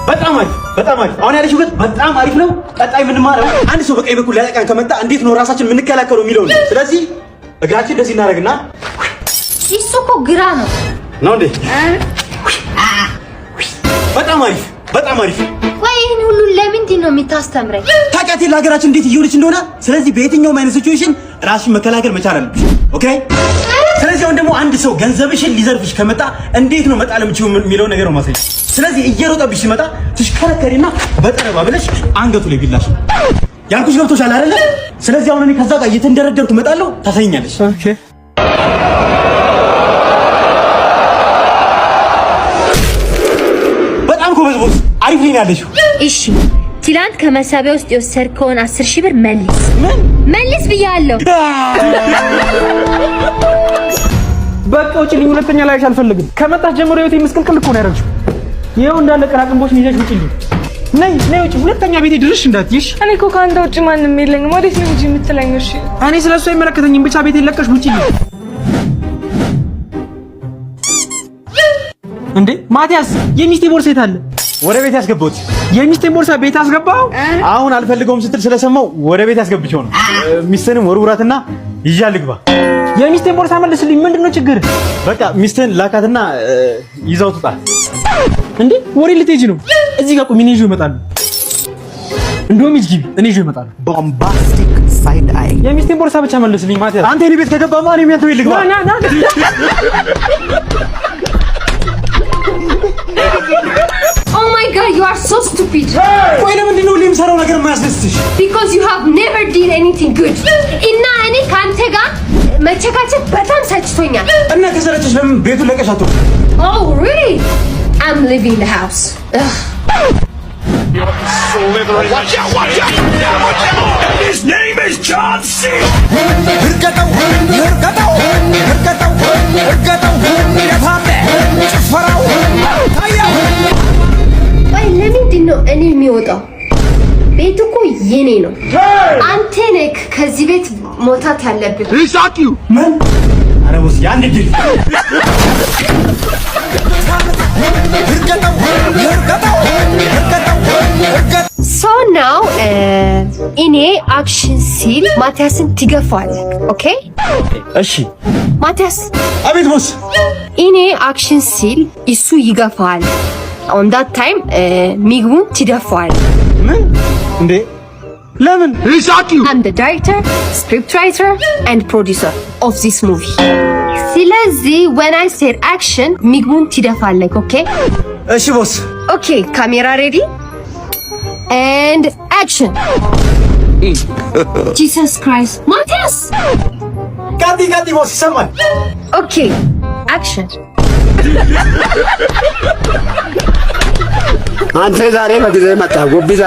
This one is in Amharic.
በጣም አሪፍ፣ በጣም አሪፍ። አሁን ያለሽው ግን በጣም አሪፍ ነው። ቀጣይ የምንማረው አንድ ሰው በቀኝ በኩል ሊያጠቃን ከመጣ እንዴት ነው ራሳችን የምንከላከለው የሚለው ነው። ስለዚህ እግራችን እንደዚህ እናደርግና እሱ እኮ ግራ ነው። ነው እንዴ? በጣም አሪፍ፣ በጣም አሪፍ። ቆይ ይህን ሁሉ ለምንድን ነው የምታስተምረኝ? ታውቂያት የለ ሀገራችን እንዴት እየሆነች እንደሆነ። ስለዚህ በየትኛውም አይነት situation ራስሽን መከላከል መቻል አለብሽ። Okay። ስለዚህ አሁን ደግሞ አንድ ሰው ገንዘብሽን ሊዘርፍሽ ከመጣ እንዴት ነው መጣል የምችይው የሚለው ነገር ነው ማሳየት። ስለዚህ እየሮጠብሽ ሲመጣ ትሽከረከሪና በጠረባ ብለሽ አንገቱ ላይ ቢላሽ። ያልኩሽ ገብቶሻል አይደለ? ስለዚህ አሁን እኔ ከዛ ጋር እየተንደረደርኩ እመጣለሁ፣ ታሳይኛለሽ። Okay። በጣም ጎበዝ boss፣ አሪፍ ላይ ነው ያለሽው። እሺ፣ ትላንት ከመሳቢያ ውስጥ የወሰድከውን 10,000 ብር መልስ። ምን? መልስ ብያለሁ። በቃ ውጭልኝ። ሁለተኛ ላይሽ አልፈልግም። ከመጣሽ ጀምሮ ህይወቴ ምስቅልቅል እኮ ነው ያደረግሽው። ይኸው እንዳለ ቅራቅንቦችን ይዘሽ ውጭልኝ። ነይ ነይ ውጭ። ሁለተኛ ቤቴ ድርሽ እንዳትይሽ። እኔ እኮ ከአንተ ውጭ ማንም የለኝም። ወዴት ነው እንጂ የምትለኝ? እሺ። እኔ ስለሱ አይመለከተኝም። ብቻ ቤቴ ለቀሽ ውጭልኝ። እንዴ ማቲያስ፣ የሚስቴ ቦርሳ የት አለ? ወደ ቤት ያስገባሁት። የሚስቴን ቦርሳ ቤት አስገባው? አሁን አልፈልገውም ስትል ስለሰማው ወደ ቤት ያስገብቼው ነው። ሚስትህንም ወርውራትና ይዣ ልግባ። የሚስቴን ቦርሳ መልስልኝ። ምንድነው ችግር? በቃ ሚስትህን ላካትና ይዛው ትውጣ። እንዴ ወሬ ልትሄጂ ነው? እዚህ ጋር ቁሚ፣ እኔ ይዤው እመጣለሁ። እንደውም ሂጅ ግቢ፣ እኔ ይዤው እመጣለሁ። Bombastic side eye. የሚስቴን ቦርሳ ብቻ መልስልኝ ማቲያስ። አንተ የኔ ቤት ከገባማ እኔም ያንተ ቤት ልግባ። ና ና ና። Oh my God, you are so stupid. ቆይ ለምንድን ነው ሁሌ የምሰራው ነገር የማያስደስትሽ? Because you have never did anything good. እና እኔ ከአንተ ጋር መቸካቸክ በጣም ሰልችቶኛል። እና ከሰለቸሽ ለምን ቤቱን ለቀሽ አትወጣም? Oh really? I'm leaving the house. Ugh. Watch out, watch out! Watch out! And his name is John C. እርገጠው እርገጠው እርገጠው እርገጠው የታለ ጭፈራው ታየው። ቆይ ለምንድን ነው እኔ የሚወጣው? ቤት እኮ የኔ ነው። አንተ ነህ ከዚህ ቤት መውጣት ያለብህ። ምን? ኧረ boss የአንድ እድል። እርገጠው እርገጠው እርገጠው እርገጠው። So now እኔ action ሲል ማቲያስን ትገፋዋለህ። Okay? እሺ። ማቲያስ። አቤት boss። እኔ action ሲል እሱ ይገፋዋል። On that time ምግቡን ትደፋዋለህ። ምን እንዴ? ለምን? I'm the director, script writer and producer of this movie. ስለዚህ when I said action ምግቡን ትደፋለህ። Okay? እሺ boss። Okay, camera ready and action. Jesus Christ, ማቲያስ! ቀጥይ ቀጥይ boss፣ ይሰማል። Okay, action. አንተ ዛሬ በጊዜ መጣ ጎብዛ።